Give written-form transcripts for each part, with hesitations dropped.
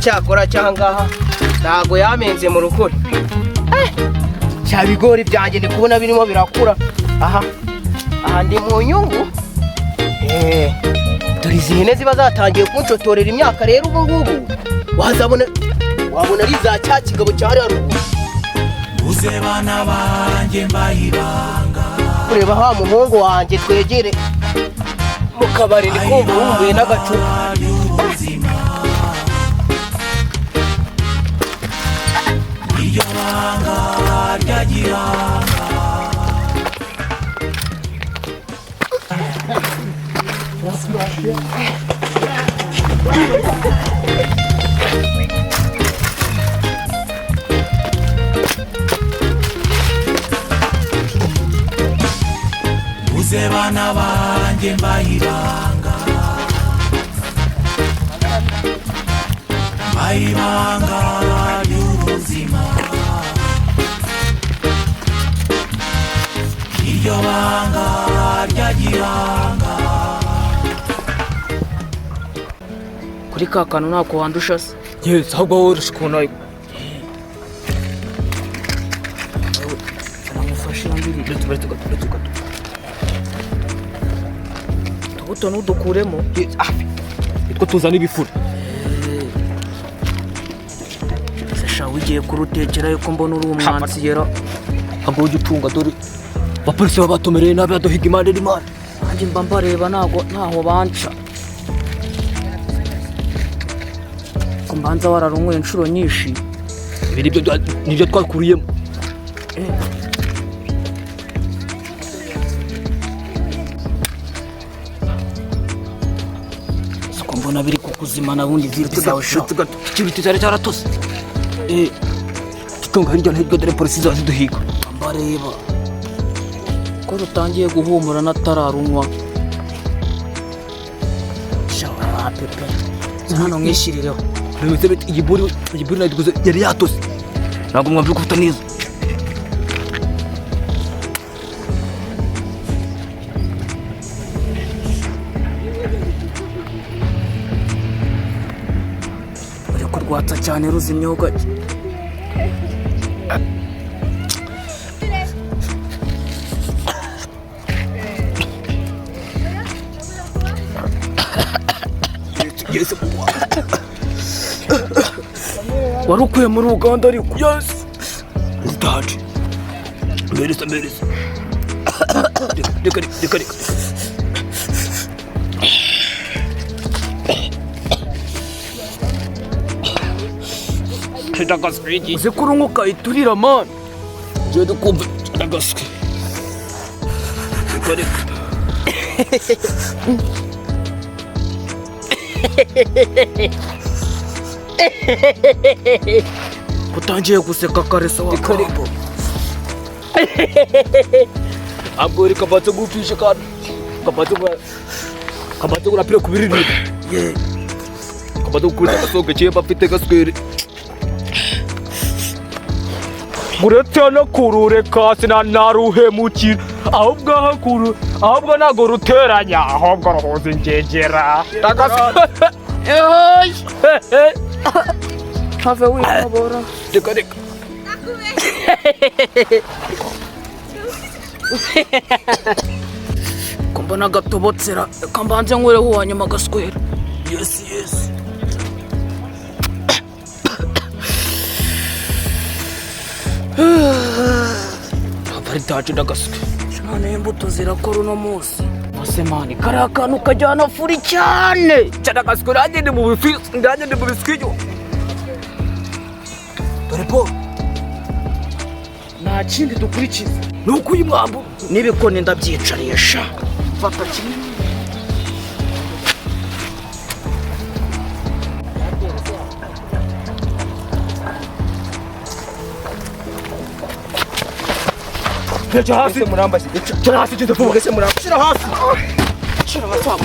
Cyakora cyangaha ntago yamenze mu rukuri. Cya bigori byanjye ndi kubona birimo birakura. Aha aha ndi mu nyungu. Dore izi hene ziba zatangiye kunshotorera imyaka rero ubu ngubu wazabona wabona ari za cya kigabo cya hariya ruguru. Uze bana banjye mbayibanga. Kureba wa muhungu wanjye twegere mu kabari ndi kumva wumbuye n'agacupa. Y'ubuzima iryo banga rya gihanga. Uze bana banjye mbayibanga, mbayibanga ry'ubuzima, iryo banga rya gihanga. Kuri ka kantu ntako wandusha se? Yes, ahubwo wowe urusha ukuntu ariko. Namufashe yambirire. Uretse uretse gato, uretse gato. Utubuto ntudukuremo. Nitwo tuzana ibifura. Ese sha ugiye kurutekera yuko mbona uri umwansiyera? Ntabwo ujya ucunga, dore abapolisi baba batumereye nabi, baduhiga impande n'impande. Nanjye mba mbareba, ntago ntaho banca. Ko mbanza wararunyweye inshuro nyinshi. Ibi nibyo nibyo twakuriyemo. Siko mbona biri kukuzimana bundi vipi zawe sha? Uretse gato, ikibiti cyari cyaratose. Tutunga hirya no hirya, dore polisi ziba ziduhiga. Mbareba ko rutangiye guhumura natararunywa sha wapepe hano mwishyirireho. Bimeze bite? Igiburi, igiburi nayiguze yari yatose. Ntabwo mwamva gufata neza. Uri kurwatsa cyane ruzimyeho gake. Yes. Wari ukuye muri Uganda ariko? Yes. Ndaje. Mbereza, mbereza. Reka reka reka. Ndagaswi. Uzi ko urunywa ukayiturira mani? Ngiye dukumva ndagaswi. Reka reka. Utangiye guseka karesa wa Reka reka. Ahubwo reka mbanze gupfisha kandi. Kabanze gura. Kabanze gurapira kubiririmba. Ye. Kabanze gukubita agasoke cyemba mfite gaswere. Uretse no kurureka sinanaruhemukira, ahubwo ahakuru ahubwo ntabwo ruteranya, ahubwo ruhuza ingegera. Have wikabora. Reka reka. Ko mbona gatobotsera, reka mbanze nkwereho uwanyuma agaswera. Yes. Aparitaje ndagaswe. Noneho imbuto zirakora uno munsi. Ose mani, kariya kantu kajyana furi cyane. Cyane nanjye ndi mu bifi, nanjye ndi mu biswinyo. Dore po. Nta kindi dukurikiza. Ni ukuyimwambu. N'ibikoni ndabyicariye sha. Fata kimwe. Cyo hasi. Ese murambaze. Cyo hasi cyo vuba. Ese murambaze. Shira hasi. Shira hasi.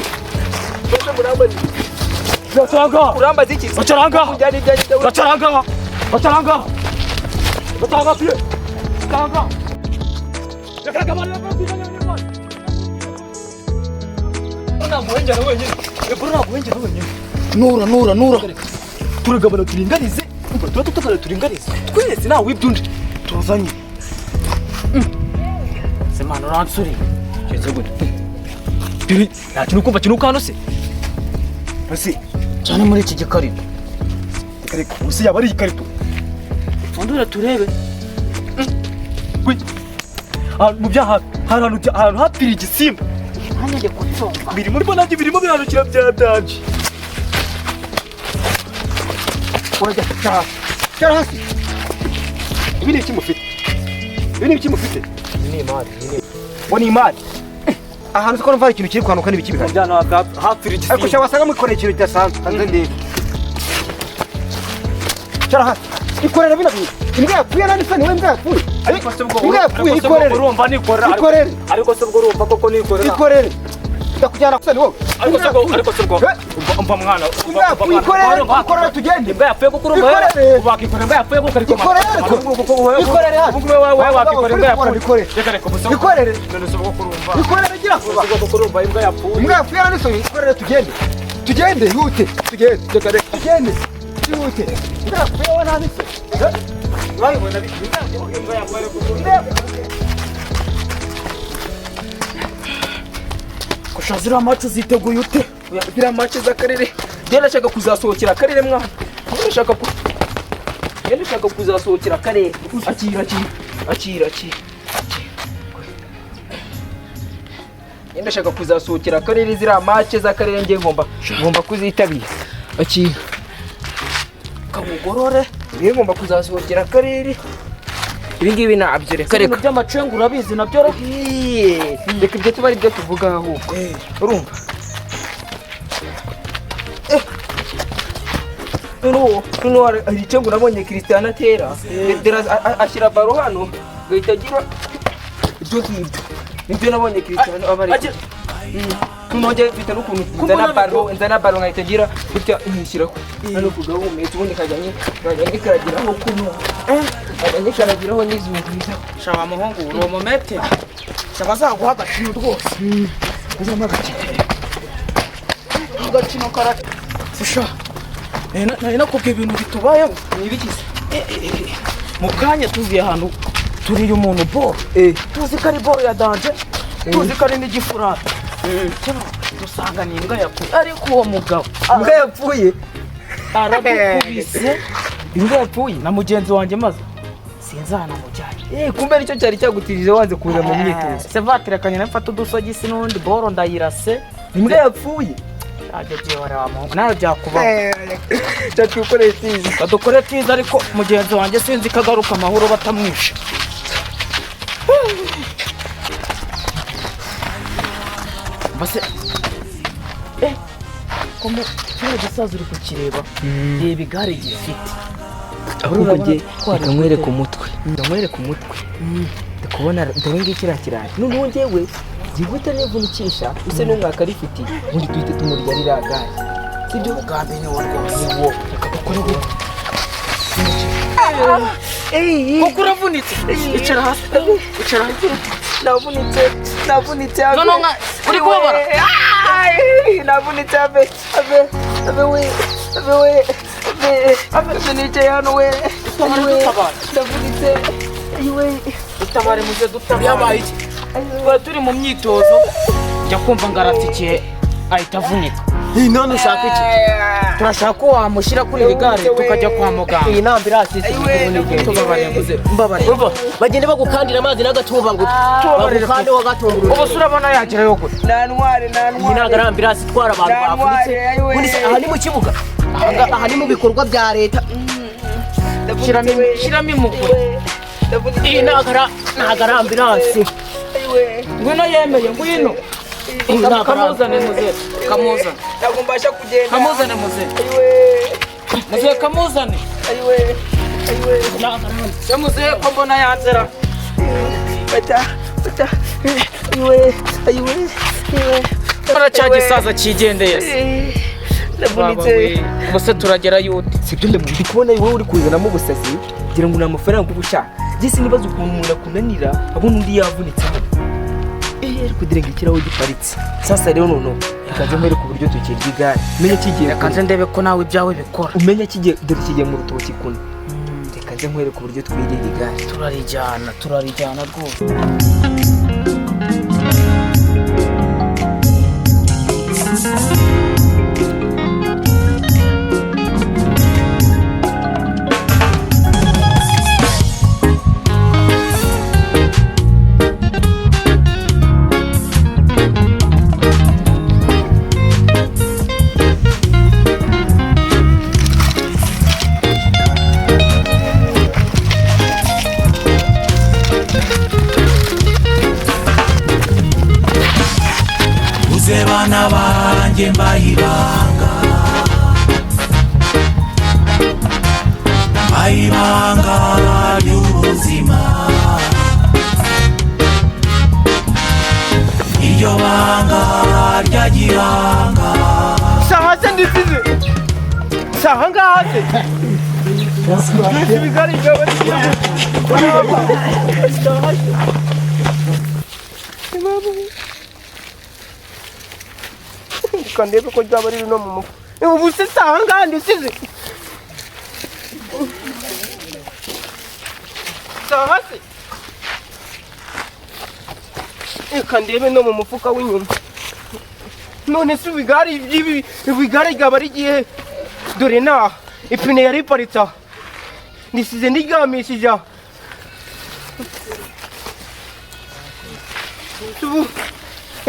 Ese murambaze. Bacaranga. Urambaze iki? Bacaranga. Ujyana ibyanjye. Bacaranga. Bacaranga. Bacaranga piye. Bacaranga. Reka reka bana bana. Ntabwo wengera wenyine. Ebura ntabwo wengera wenyine. Nura nura nura. Turagabana turinganize, umva, tuba tutagana turinganize twese, ntawe wibye undi, tuzanye. Se mwana, uransuriye. Keze gute? Dore nta kintu kumva kinuka hano se? Ese Cyane muri iki gikarito. Reka, usi yaba ari ikarito? Pfundura turebe. We, mu byaha hari ahantu hapfiriye igisimba. Nanjye ndi kubyumva. Birimo nanjye birimo biranukira bya byanje. Urajya cyara cyara hasi. Ibi ni iki mufite? Ibi ni iki mufite? Ni imari. Ngo ni imari? Ahantu uzi ko numva hari ikintu kiri kwanuka n'ibiki bihari? Mu byaha hapfiriye Ariko igisimba. sha, wasanga mwikoreye ikintu kidasanzwe. Hanze ndebe. Cyara hasi, ikorera bino bintu. Imbwa yapfuye nani se? Niwe imbwa yapfuye? Ariko se ubwo Imbwa yapfuye, ariko se ubwo ikorere. Urumva nikorera? Ikorere. Ariko se ubwo urumva koko nikorera? Ikorere, ndakujyana gusa ni wowe. Ariko se ubwo, ariko se ubwo Eh? umva mwana. Imbwa yapfuye, ikorere, ikorere tugende. Imbwa yapfuye kuko urumva Ikorere. wakikorera imbwa yapfuye kuko ariko Ikorere. Ikorere hasi. Ubwo wowe wakikorera imbwa yapfuye? Ikorere. Reka, reka, gusa Ikorere. None se ubwo kurumva Ikorere, gira vuba. ubwo koko urumva imbwa yapfuye? Imbwa yapfuye nani se? Ikorere tugende, tugende, ihute, tugende. Reka, reka, tugende, ihute. Imbwa yapfuye we nani se? Urabibona bite? Imbwa yapfuye kuko Imbwa yapfuye. Kusha, ziriya match ziteguye ute? Ziriya match z'akarere, njye ndashaka kuzasohokera akarere mwana. Njye ndashaka kuzasohokera akarere. Akira, akira, akira, akira. Njye ndashaka kuzasohokera akarere. Ziriya match z'akarere njye ngomba kuzitabira. Akira. Kamugorore. Njye ngomba kuzasohokera akarere. Ibi ngibi nabyo, reka, Ibintu reka. by'amacenga urabizi nabyo ra. Iye, reka ibyo tuba ari byo tuvuga ahubwo, urumva? Noneho hari icyo ngo nabonye Christian atera. Dera ashyira ballon hano, agahita agira ibyo ngibyo. Nibyo nabonye Christian aba ari. Noneho njye mfite n'ukuntu nzana ballon, nzana ballon nkahita ngira gutya, nkishyira hano ku gahumetse, ubundi nkajya nyikaragiraho kuno, nkajya nyikaragiraho nyizungurizaho. Shaba muhungu, uri umumete. Shaba azaguha agaciro rwose. Agaciro kara. Sha. Nari nakubwiye ibintu bitubayeho. Ni ibikize? Mu kanya tuvuye ahantu turiye umuntu boro. Tuzi ko ari boro ya danger, tuzi ko ari n'igifurata. Dusanga ni imbwa yapfuye. Ariko uwo mugabo Imbwa yapfuye? Aradukubise. Imbwa yapfuye? Na mugenzi wanjye, maze sinzi ahantu amujyanye. Kumbe aricyo cyari cyagutije wanze kuza mu myitozo. Sevatirikanye nawe, mfata udusogisi n'ubundi boro ndayirase. Imbwa yapfuye? Ntabyo byihorera wa muhungu, nawe byakubaho. Cyatwikoreye tizi. Badukore tiza, ariko mugenzi wanjye sinzi ko agaruka amahoro batamwishe. Mbese komo kiriya gisaza uri kukireba, reba igare gifite. Ahubwo njye Urabona reka nkwereke umutwe, reka nkwereke umutwe. Ndi kubona dore ngiki, kiriya kirayi. Noneho njyewe byihuta nivunikisha use n'umwaka rifitiye, ubundi duhite tumurya ririya gare, sibyo? Umugambi ni wo rwose. Ni wo. Reka dukore gute kuko uravunitse? Icara hasi, icara hasi. Navunitse, navunitse, ave. No, no, uri kubabara? Ay, navunitse, ave, ave, ave we, ave we, ave, ave, ave, nicaye hano we. Dutabare, Ayiwe, dutabare. Ndavunitse, ayiwe. Dutabare muze, dutabare. Yabaye iki? Twari turi mu myitozo, njya kumva ngo aratikiye, ahita avunika. None ushaka iki? Turashaka ko wamushyira kuri iri gare tukajya kwa muganga. Iyi ni ambulance. Tubabarire muze, mbabarire. Bagende bagukandira amazi n'agatumba ngo Tubabarire. bagukande wagatumba. Ubu se urabona yagerayo gute? Nantware, nantware. Iyi ntabwo ari ambulance itwara abantu bavunitse. Ubundi se aha ni mu kibuga? Aha ni mu bikorwa bya leta. Shyiramo imuguru. Iyi ntabwo ari ambulance. Ngwino, yemeye, ngwino. Kamuzane muze, kamuzane. Ntabwo mbasha kugenda. Kamuzane muze. Muze, kamuzane. Se muze, ko mbona yanzira? Fata, fata. Ayiwe, ayiwe, ayiwe. Mbona cya gisaza cyigendeye se? Ndavunitse. Ubwo se turagerayo ute? Sibyo, ndi kubona wowe uri kuzanamo ubusazi, ngira ngo ni amafaranga uba ushaka. Njye sinibaza ukuntu umuntu akunanira abona undi yavunitse hano. Ariko dore ngo ikiraho giparitse. Sasa rero noneho reka nze nkwereke uburyo tukirya igare. Umenye kigiye Reka nze ndebe ko nawe ibyawe bikora. Umenye kigiye, dore kigiye mu rutoki kuno. Reka nze nkwereke uburyo twirira igare. Turarijyana, turarijyana rwose. Uze bana banjye mbayibanga, mbayibanga ry'ubuzima, iryo banga rya gihanga. Saha se ndisize saha ngaha se mbese igare ryaba rigiye. Reka ndebe ko ryaba riri no mu mufuka. Ubu se saha ngaha ndisize saha se? Reka ndebe no mu mufuka w'inyuma. None se ubu igare ibi, igare ryaba rigiye? Dore naha ipine yari iparitse aho, ndisize ndiryamishije aho. Ubu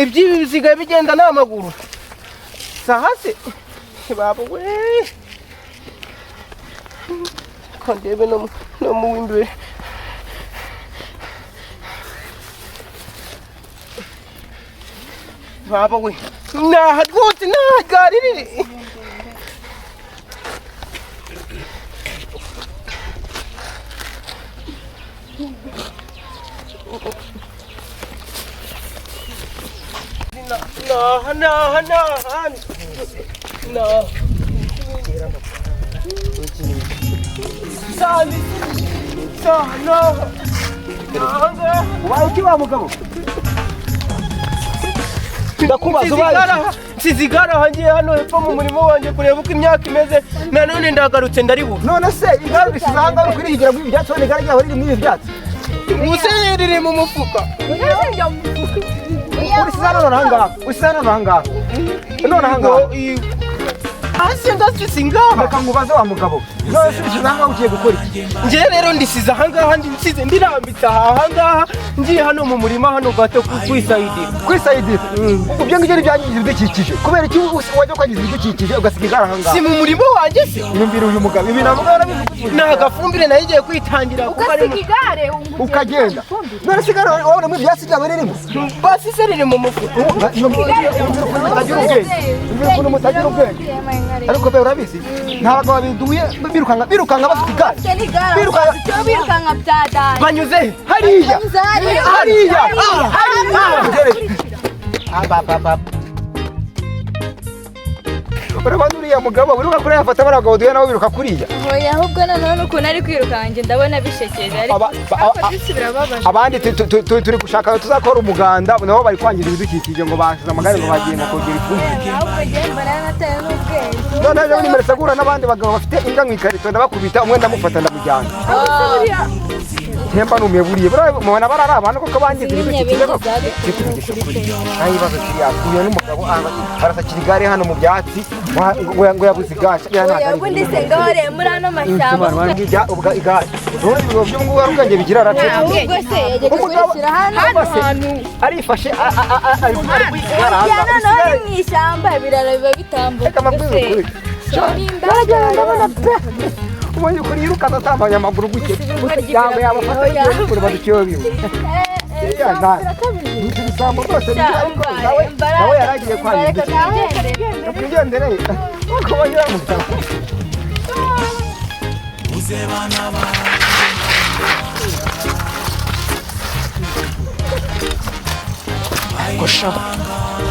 iby'ibi bisigaye bigenda n'amaguru. Saha se baba we? Reka ndebe no mu w'imbere. Baba we, naha rwose, naha ryari riri. Naha, naha, naha, naha. Saha saha, naha, naha. Ubaye iki wa mugabo? Ndakubaza, ubaye iki? Nsize igare aha, ngiye hano hepfo mu murima wanjye kureba uko imyaka imeze, nanone ndagarutse ndaribura. None se igare urisize aha ngaha, uri kurihigira muri ibi byatsi? Ubona igare ryawe riri muri ibi byatsi? Ubuse riri mu mufuka. Urisize hano none aha ngaha, urisize hano none aha ngaha, none aha ngaha? Hasi ndasize ngaha. Reka nkubaze wa mugabo, none se urisize aha ngaha ugiye gukora iki? Njye rero ndisize ahangaha, nsize ndirambitse aha ahangaha, ngiye hano mu murima hano gato kwisayidira. Kwisayidira? Ibyo ngibyo ntibyangiza ibidukikije? Kubera iki wajya kwangiza ibidukikije ugasiga igare aha ngaha? Si mu murima wanjye se? Yumvira uyu mugabo, ibi navuga yarabivuze. Ni agafumbire nayo igiye kwitangira kuko ari Ugasiga igare ungugiye Ukagenda. None se igare wabona muri ibyatsi byaba ririmo? Basi se riri mu mufuka. Yumvira ukuntu mutagira ubwenge, yumvira ukuntu mutagira ubwenge. Ariko be urabizi, ntabwo babiduye birukanka, birukanka bafite igare. Birukanka birukanka byadanje. Banyuze he? Hariya. Banyuze hariya. Hariya. Hariya. Hariya. Urabona uriya mugabo wiruka kuriya, afata bariya bagabo duhuye nabo biruka kuriya. Oya, ahubwo noneho n'ukuntu ari kwirukanka njye ndabona bishekeje, ariko Aba- ariko disi birababaje. Abandi turi gushaka tuzakora umuganda, nabo bari kwangiza ibidukikije ngo basize amagare ngo bagenda kongera ifumbire. Ahubwo njye mbona yanataye n'ubwenge. None ejo bundi mperutse guhura n'abandi bagabo bafite imbwa mu ikarito, ndabakubita, umwe ndamufata ndamujyana. Ntemba numiye buriye, buriya mubona bari ari abantu koko bangiza ibidukikije koko. Tuvugisha ukuri, nta ibibazo kiriya uyu n'umugabo arasakira igare hano mu byatsi ngo yabuze igare. Biriya ntabwo Oya, ari ubundi se ngaho reba muri ano mashyamba. Ubwa igare ubundi ibigabo by'ubungubu hari ubwenge bigira aracecetse. Ahubwo se yajyaga Umugabo kurishyira hano se hantu. Arifashe ari igare Oya, aha. noneho ni mu ishyamba, ibirara biba bitambuka. Reka mbabwire ukuri. Yaragenda ndabona pe, ubonye ukuntu yirukanka atambanya amaguru gutya, yaba yabafata bigiye kure baduciyeho bimwe. Iriya ni ibisambo rwose bigira, ariko nawe yaragiye kwangiza ibidukikije. Twigendere uko banyura mu bitabo. Uze bana banjye. Ko sha,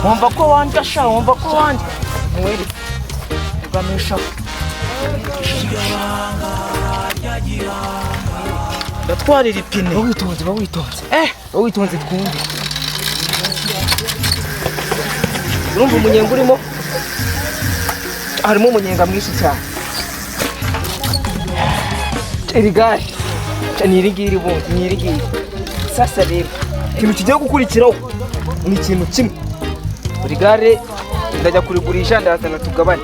wumva ko wanjye sha, wumva ko wanjye mwere ugamisha, ndatwarira ipine. Ba witonze, ba witonze. Eh. Ba witonze twumve. Urumva umunyenga urimo, harimo umunyenga mwinshi cyane. Iri gare ni iri ngiri bundi, ni iri ngiri. Sasa rero ikintu kigiye gukurikiraho ni ikintu kimwe. Buri gare ndajya kurigurisha, ndazana tugabane.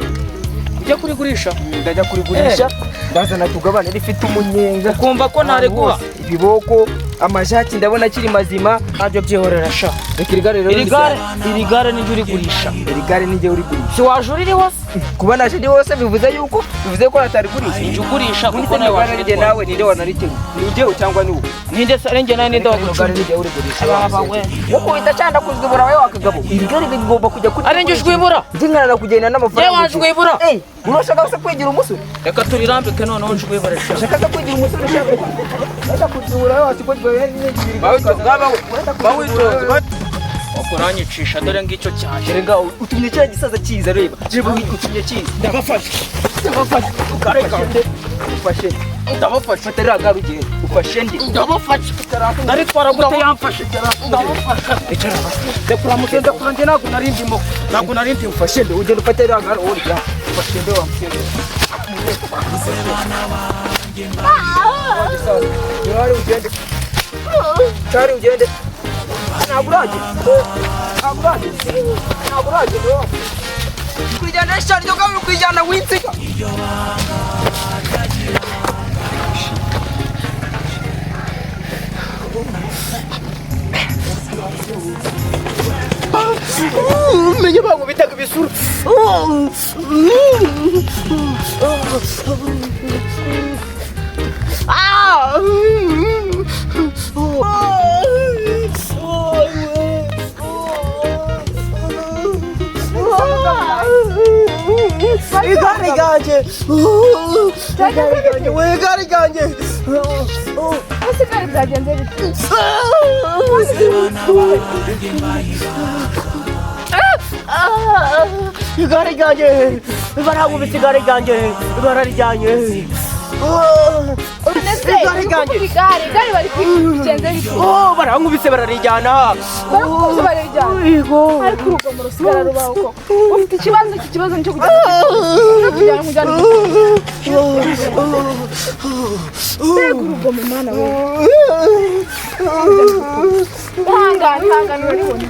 Ujya kurigurisha? Ndajya kurigurisha, ndazana tugabane. Rifite umunyenga. Ukumva ko ntariguha? Ibiboko, amajaki ndabona akiri mazima. Ntabyo byihorera sha. Reka iri gare rero. Iri gare niryo urigurisha? Iri gare nijye urigurisha. Si waje uriri hose? Kuba naje ndi hose bivuze yuko, bivuze ko natarigurisha. Nijye ugurisha kuko nawe nawe waje waje. Nawe ninde wanariteruye? Ni ujyewe cyangwa ni wowe? Ninde se ari njye nawe ninde wagucunga? Nijye urigurisha. Baba we. Nkuko uhita cyanda kuzibura wowe wakagabo. Iri gare rigomba kujya kuri. Ari njye ujwibura? Njye nkarara kugenda n'amafaranga. Njye wajwibura? Eh, urashaka se kwigira umusore? Reka turirambike noneho njwibure sha. Urashaka se kwigira umusore ushaka? Urashaka kuzibura wowe wakigwa. Wakuranyicisha dore ngicyo cyaje. Erega utumye kiriya gisaza kiza, reba. Reba utumye kiza. Ndabafashe. Ndabafashe. Ufashe. Ndabafashe. Fata ririya gare ugende. Ufashe nde? Ndabafashe. Ndaritwara gute yamfashe? Ndabafashe. Icara hasi. Ndekura musenze, ndekura njye ntabwo nari ndimo. Ntabwo nari ndimo. Ufashe nde? Ugende ufate ririya gare wowe urya. Ufashe nde wa musenze? Cyari ugende. Cyari ugende. Ntabwo uragenda. Ntabwo uragenda. Ntabwo uragenda. Kwijyana ishari ryo kabiri kwijyana winsiga. Menye bangu bitaga ibisura. Igare ryanjye! Igare ryanjye! We igare ryanjye! Ese igare byagenze bite? Igare ryanjye! Barangubise igare ryanjye! Bararijyanye! Ndetse Igare ryanjye! igare, igare bari kubigenza bite? Oh, barankubise bararijyana! Barakubuze bararijyana. Yego! Ariko urugomo rusigara rubaho koko. Ufite ikibazo, iki kibazo nicyo kujyana kujyana kujyana. Mbega urugomo mana we. Ihangane, ihangane uraribona.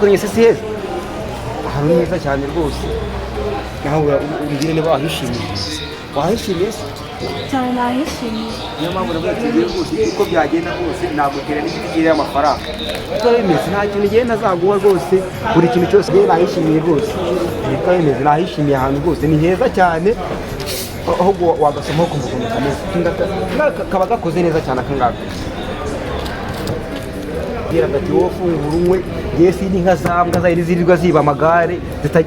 Kuri si heza, ahantu ni heza cyane rwose. Nawe umbwire niba wahishimiye. Wahishimiye se? Cyane, nahishimiye. Niyo mpamvu navuga ati ngiye rwose uko byagenda kose nagutera n'igiti kiriho amafaranga. Niko bimeze, nta kintu ngiye ntazaguha rwose, buri kintu cyose ngiye nahishimiye rwose. Niko bimeze, nahishimiye ahantu rwose ni heza cyane. Ahubwo wagasomaho ukumva ukuntu kameze. Aka kaba gakoze neza cyane aka ngaka. Bwira ati wowe fungura unywe, ngewe sindi nka za mbwa zari zirirwa ziba amagare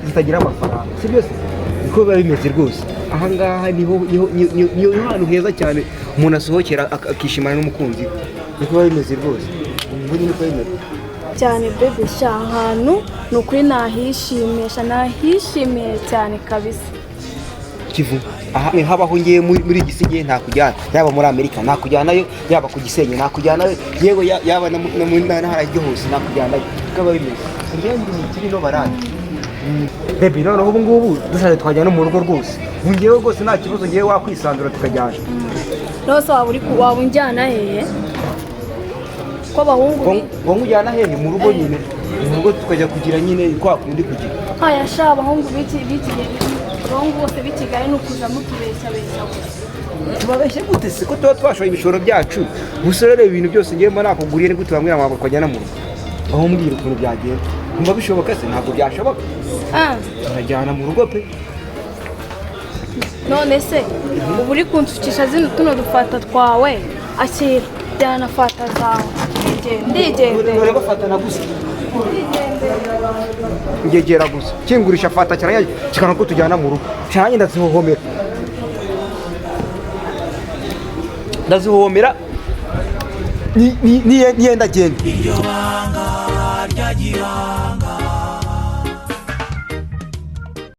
zitagira amafaranga. Si byose niko biba bimeze rwose. Aha ngaha niho niho niho niho hantu heza cyane umuntu asohokera akishimana n'umukunzi we. Niko biba bimeze rwose. Ubu niko bimeze. Cyane bebe sha, ahantu ni ukuri nahishimisha, nahishimiye cyane kabisa. Kivu aha ni habaho ngiye muri gisi ngiye ntakujyana, yaba muri Amerika nakujyanayo, yaba ku Gisenyi nakujyanayo, yewe yaba no mu ntara hirya hose nakujyanayo. Niko biba bimeze. Ngewe ndi mu kiri no barandi. Baby, noneho ubu ngubu dushatse twajya no mu rugo rwose. Ubu ngewe rwose nta kibazo, ngewe wakwisanzura tukajyana. Rwose waba uri waba unjyana hehe ko abahungu Ngo nkujyana hehe? Mu rugo nyine, mu rugo tukajya kugira nyine kwa kundi kugira. Aya sha, abahungu b'iki b'iki gihe, abahungu bose b'i Kigali ni ukuza mutubeshya beshya gusa. Tubabeshye gute se ko tuba twashoye ibishoro byacu? Gusa rero ibintu byose ngewe mba nakuguriye, ni gute bambwira ngo twajyana mu rugo? Aho mbwira ukuntu byagenda. Numva bishoboka se? Ntabwo byashoboka. Ah, Turajyana mu rugo pe. None se ubu uri kunsukisha zino tuno dufata twawe? Akira, jyana fata zawe. Ndigendera. Urabafatana gusa. Ngegera gusa kingurisha fata cyane kikanga ko tujyana mu rugo cyane, ndazihohomera. Ndazihomera niyenda genda. Iryo banga rya gihanga.